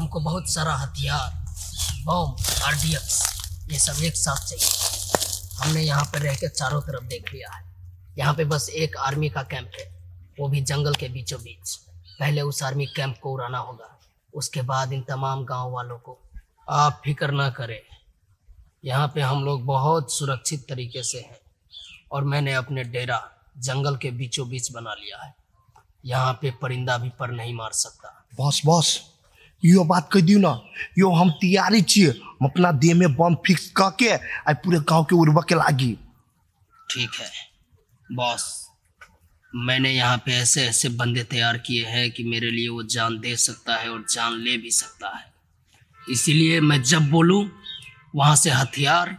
हमको बहुत सारा हथियार, बम, आरडीएक्स ये सब एक साथ चाहिए। हमने यहाँ पर रह के चारों तरफ देख लिया है। यहाँ पे बस एक आर्मी का कैंप है, वो भी जंगल के बीचों बीच। पहले उस आर्मी कैंप को उड़ाना होगा, उसके बाद इन तमाम गांव वालों को। आप फिक्र ना करें, यहाँ पे हम लोग बहुत सुरक्षित तरीके से हैं और मैंने अपने डेरा जंगल के बीचों बीच बना लिया है। यहाँ पे परिंदा भी पर नहीं मार सकता। बस बस यो बात कह दियो ना, यो हम तैयारी छियै, हम अपना देह में बम फिक्स क के आई पूरे गांव के उड़बऽ के लागी। ठीक है बॉस, मैंने यहाँ पे ऐसे ऐसे बंदे तैयार किए हैं कि मेरे लिए वो जान दे सकता है और जान ले भी सकता है। इसीलिए मैं जब बोलूँ वहाँ से हथियार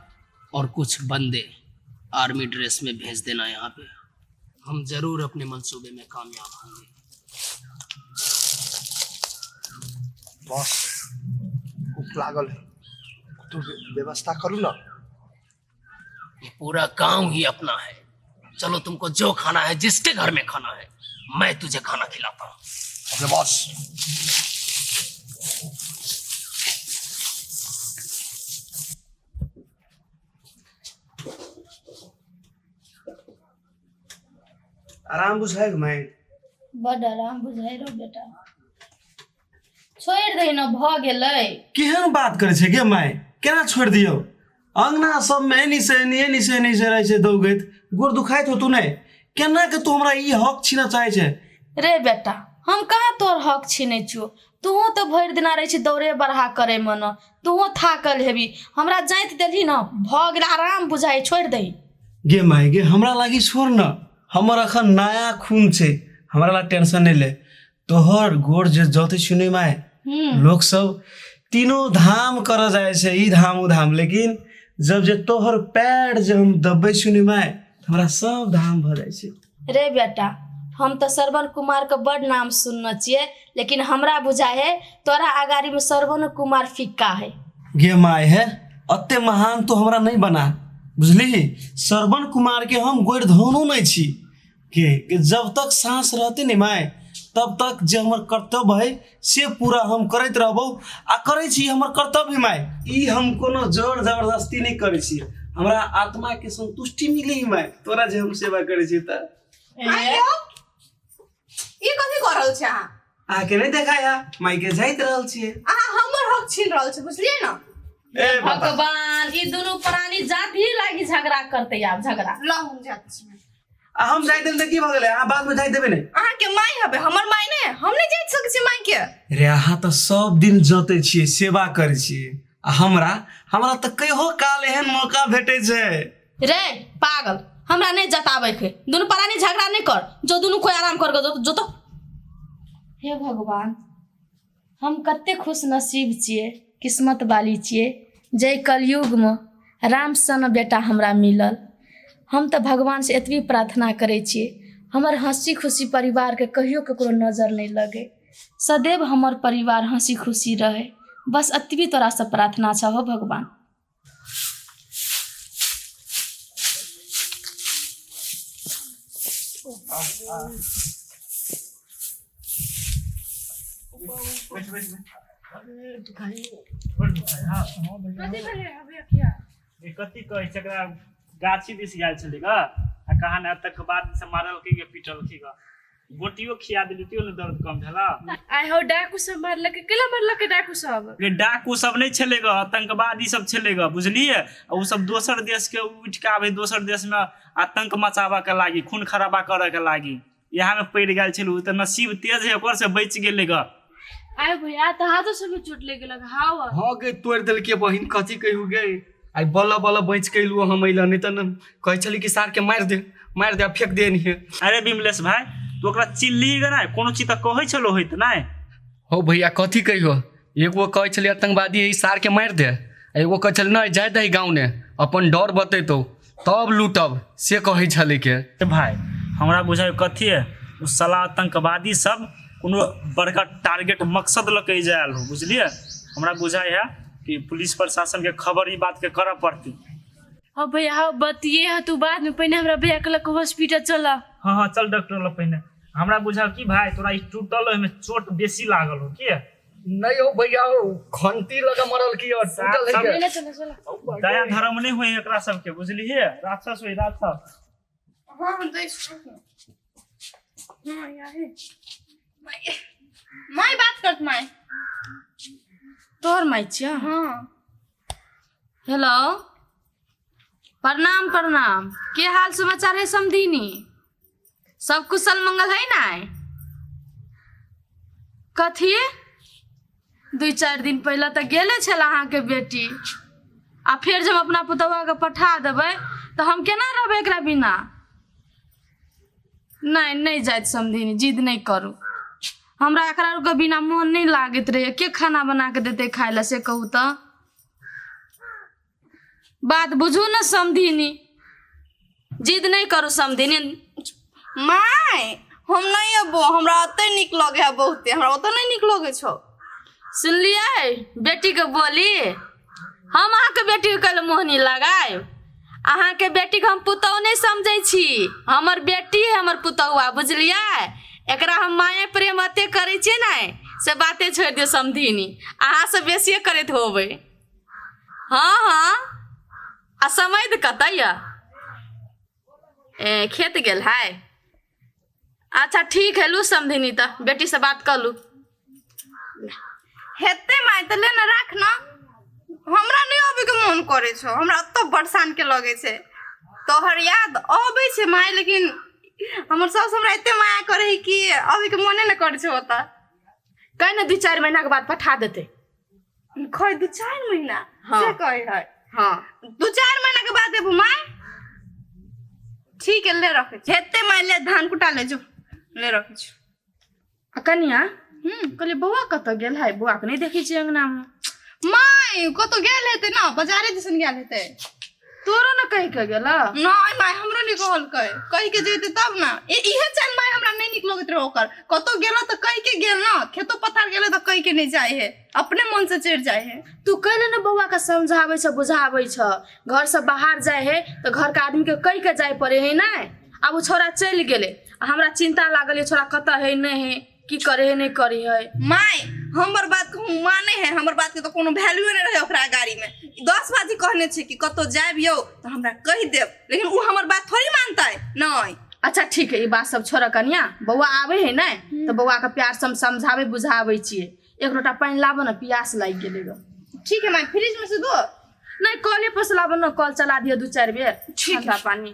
और कुछ बंदे आर्मी ड्रेस में भेज देना यहाँ पे। हम जरूर अपने मंसूबे में कामयाब होंगे। बस भूख लागल है तो व्यवस्था करू ना। ये पूरा गांव ही अपना है। चलो तुमको जो खाना है, जिसके घर में खाना है, मैं तुझे खाना खिलाता हूँ। अपने बॉस। आराम बुझाइ माय? बड आराम बुझाइ रहो बेटा, छोड़ि दही ने, भऽ गेलै। केहन बात करै छै गे माय, केना छोड़ि दियौ? अंगना सबमे एनी से एनी एनी से एनी से रहै छै दौगैत, गोर दुखाइत होतौ नहि? केना के तू हमरा ई हक छीनऽ चाहै छै? रे बेटा, हम कहाँ तोहर हक छीनै छियौ? तूहों तऽ भरि दिना रहै छी दौड़े बढ़ा करै मे ने, तूहों थाकल हेबी। हमरा जाँति देलही ने, भऽ गेल, आराम बुझाइ, छोड़ि दही। गे माय गे, हमरा लागी छोड़ न, हमर अखन नया खून छै, हमरा ला टेंशन नहि ले। तोहर गोर जे जतै छी नहि माय, लोक सब तीनों धाम करऽ जाइ छै, ई धाम ओ धाम, लेकिन जब जे तोहर पैर जे हम दबबै छी नहि माय, हमरा सब धाम भऽ जाइ छै। रे बेटा, हम तऽ श्रवण कुमारके बड नाम सुनने छियै, लेकिन हमरा बुझाइ है तोरा अगाड़ीमे श्रवण कुमार फिक्का है। गे माय हे, अते महान तो हमरा नहीं बना, बुझली? श्रवण कुमार के हम गोड़ धोनो नहीं छी के जब तक सांस रहते नहीं माय, तब तक जे हमर कर्तव्य है से पूरा हम करैत रहबौ आ करै छी। हमर कर्तव्य माय ई, हम कोनो जोर जबरदस्ती नहीं करै छी। हमरा आत्मा के संतुष्टि मिले माय, तोरा जे हम सेवा करै छी तऽ। ई कथी कऽ रहल छी अहाँ? अहाँके नहि देखाया मायके जाइत रहल छियै। अहाँ हमर हक छीन रहल छी, बुझलियै ने? ए बाबा। भगवान, ई दुनू प्राणी जाति लागी झगड़ा करते, आब झगड़ा। लऽ, हम जाइत छी। आ हम जाइत देल तऽ की भऽ गेलै? अहाँ बादमे जाइत देबै ने? अहाँके माय हबे, हमर माय नहि, हम नहि जाइत सकै छी माय के। रे, अहाँ तऽ सब दिन जतै छियै, सेवा करै छियै, आ हमरा हमरा तऽ कहियो काल एहन मौका भेटै छै। रे पागल, हमरा नहीं जताबै के, दुनू प्राणी झगड़ा नहीं कर, जो दुनू कोई आराम कर जो, जो तो। हे भगवान, हम कते खुश नसीब छियै, किस्मत वाली छियै, जै कलयुगमे राम सन बेटा हमरा मिलल। हम तऽ भगवान से एतबी प्रार्थना करै छियै, हमर हंसी खुशी परिवारके कहियो ककरो नजर नहि लगै, सदैव हमर परिवार हंसी खुशी रहै। बस एतबी तोरासँ प्रार्थना छौ हो भगवान। ई कथी कहै छै एकरा? गाछी दिस गेल छलै ग आ कहाँ ने आतंकवादी से मारलकै गे, पिटलकै ग, गोटियो खिया देली तैयो ने दर्द कम भेला। आइ हो, डाकू सब मारलकै? केला मारलकै डाकू सब? गे, डाकू सब नहि छलै ग, आतंकवादी सब छलै ग, बुझलियै? आ ओ सब दोसर देश के उठि के आबै, दोसर देश मे आतंक मचाबऽ के लागी, खून खराबा करऽ के लागी इएह मे पड़ि गेल छलै। ओ तऽ नसीब तेज है ओकर से बचि गेलै ग। आइ भैया, तऽ हाथो सब में चोट लागि गेलक हाव? हँ गे, तोड़ि देलकै बहिन, कथी कहियौ गे। आइ बल्ल बल्ल बचि के एलहुँ हम अइला, नहि तऽ ने कहै छली कि सारके मारि दे, मारि दे आ फेंक दे एनहिये। अरे विमलेश भाई, तू ओकरा चिल्ली गे नहि? कोनो चीज तऽ कहै छलो होइत नहि? हौ भैया, कथी कहियो, एगो कहै छलै आतंकवादी है, ई सारके मारि दे, आ एगो कहै छलै नहि जाय दही गाँव ने, अपन डर बतेतौ तब लूटब, से कहै छलै के। ए भाई, हमरा बुझाइ कथी है, ओ साला आतंकवादी सब कोनो बड़का टारगेट मकसद लऽ के आयल हो, बुझलियै? हमरा बुझाइ है कि पुलिस प्रशासन के खबर ई बात के करऽ पड़तै। हाँ भैया, हाँ, बतिये है तू बाद में, पहिने हमरा भैया के लग हॉस्पिटल चल। हाँ हाँ, चल डॉक्टर लग पहिने। हमरा बुझाल कि भाई तोरा ई टूटल ओहिमे चोट बेसी लागल हो की। नहीं हो भैया हो खंती लगा मरल की और टूटल है के। चलो चलो। दया धर्म नहि होइ एकरा सबके, बुझलियै? राक्षस होइ राक्षस। हाँ दै छी। हाँ यार, my my बात करत my. तोहर माय छियै? हाँ। हेलो, प्रणाम प्रणाम। के हाल समाचार है समधिनी? सब कुशल मंगल है ना? कथी, 2-4 दिन पहले तऽ गेले छल अहाँके बेटी, आ फेर जब अपना पुतहुआके पठा देबै तऽ हम केना रहबै एकरा बिना? नहि नहि जाइत समधिनी, जिद नहि करू। हमरा एकरा आरके बिना मोन नहि लागैत रहैए। के खाना बना कऽ देतै खाय लए से कहू तऽ? बात बुझू ने समधिनी, जिद नहि करू समधिनी। My हम नहीं अबो, हमरा ओते नीक लगे है बहुते, हमरा ओते नहीं नीक लगे छौ। सुनलियै बेटीके बोली? हम अहाँके बेटीके कैले मोहनी लगायब? अहाँके बेटीके हम पुतहु नहि समझै छी, हमर बेटी है हमर पुतहुआ, बुझलियै? एकरा हम माया प्रेम एते करै छियै ने से बाते छोड़ि दियौ समधिनी, अहाँसँ बेसिए करैत होबै। हाँ हाँ, आ समय तऽ कतऽ यऽ? ए खेत गेल है। अच्छा ठीक है, लू समधिनी तऽ बेटी से बात कर लू। हेतै माय तऽ ले ने राख ना, हमरा नहीं अबै के मन करे छौ, हमरा ओतऽ बरसान के लगे छै। तोहर याद अबै छै माय, लेकिन हमर सास हमरा एते माया करे है कि अबै के मने ने करे छै ओतऽ। कहि ने 2-4 महीना के बाद पठा देतै। खै 2-4 महीना? हाँ। से कहे है? हाँ। 2-4 महीना के बाद देबू माय? ठीक है ले रखे छी। हेतै माय ले धान कुटा ले जो, ले रखे छी। आ कनिया कहलियै बौआ कतऽ गेल है? बौआ के नहि देखै छियै अंगना मे। माय कतौ गेल हेतै ना, बाजारे दिसन गेल हेतै। तोरो ने कहि के गेल? नहीं माय हमरो नहीं कहलकै, कहि के जेतै तब ना। इहे चाल माय हमरा नहीं नीक लगैत रहे ओकर, कतौ गेल तऽ कहि के गेल ना, खेतो पथार गेल तऽ कहि के नहीं जाय है, अपने मन से चढ़ि जाय है। तू कैले ने बौआ के समझाबै छ बुझाबै छ, घर से बाहर जाय है तऽ घर के आदमी के कहि के जाय पड़े है ने। आब ओ छोरा चलि गेलै आ हमरा चिंता लागल ये छोरा कतऽ है नहि है, की करे है नहि करे है। माय हमर बात कहूँ माने है, हमर बात के तो कोनो वैल्यू नहीं रहे ओकरा गाड़ी में। 10 बाजी कहने छै कि कतौ जायब यौ तऽ हमरा कहि देब, लेकिन उ हमर बात थोड़ी मानतै नहीं। अच्छा ठीक है, ई बात सब छोड़ कनिया, बौआ आबै है ने तऽ बौआ के प्यार से हम समझाबै बुझाबै छियै। एक लोटा पानि लाबऽ ने, प्यास लागि गेलै ग। ठीक है my, fridge में से दो? नहीं कले पर से लाबऽ ने, कल चला दिअ 2-4 बेर ठंडा पानी।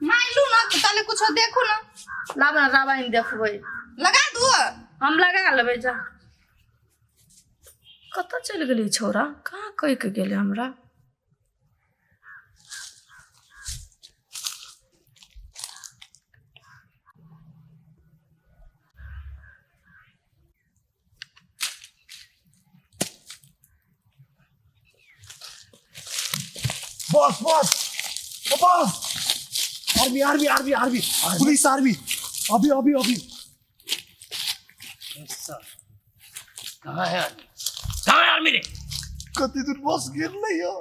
My लू ना ताले कुछो देखू ना। लाबऽ ने रामायण देखबै। लगा दू? हम लगा लेबै जा। कतऽ चलि गेलै छौड़ा? कहाँ कहि के गेलै हमरा? बस बस बस, army army army army police army, अभी अभी अभी। कहाँ है आर्मी? कहाँ है आर्मी रे? कति दूर बस गिर नहीं हो।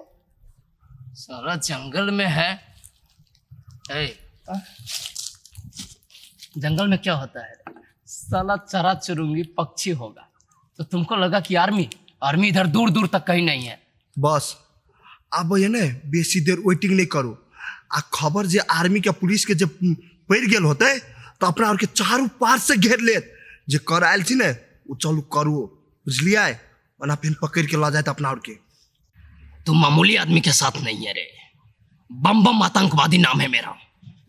सारा जंगल में है। ए, जंगल में क्या होता है? साला चरा चुरुंगी पक्षी होगा तो तुमको लगा कि आर्मी, आर्मी इधर दूर दूर तक कहीं नहीं है। बस अब ये ने बेसी देर वेटिंग नहीं करू, आ खबर जे आर्मी के पुलिस के जे पड़ गेल होते तो अपना और के चारू पार से घेर लेत। जे कर आयल छी ने वो चलू करू, बुझलियै? ओना फिर पकड़ के ल जायत अपना और के। तुम मामूली आदमी के साथ नहीं है रे, बम बम आतंकवादी नाम है मेरा।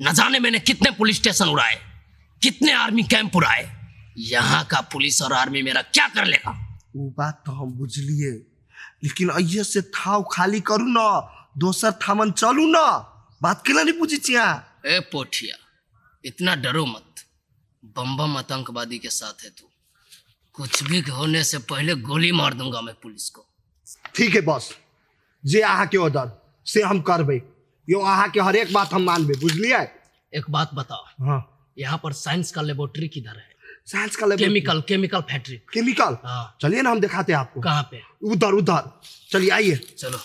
न जाने मैंने कितने पुलिस स्टेशन उड़ाए, कितने आर्मी कैंप उड़ाए। यहाँ का पुलिस और आर्मी मेरा क्या कर लेगा? वो बात तो हम बुझलिए, लेकिन अइये से थाव खाली करू न, दोसर थामन चलू न। बात केला नहीं बुझी छी अहाँ? ए पोठिया, इतना डरो मत, बम बम आतंकवादी के साथ है तू। कुछ भी होने से पहले गोली मार दूंगा मैं पुलिस को। ठीक है बस, जे अहाँ के ऑर्डर से हम करबै। यो अहाँ के हर एक बात हम मानबै, बुझलिए? एक बात बताओ। हाँ। यहाँ पर साइंस का लेबोरेटरी किधर है? साइंस का laboratory? Chemical, chemical factory. Chemical? हाँ। चलिए ना, हम दिखाते हैं आपको। कहाँ पे? उधर उधर, चलिए आइए। चलो।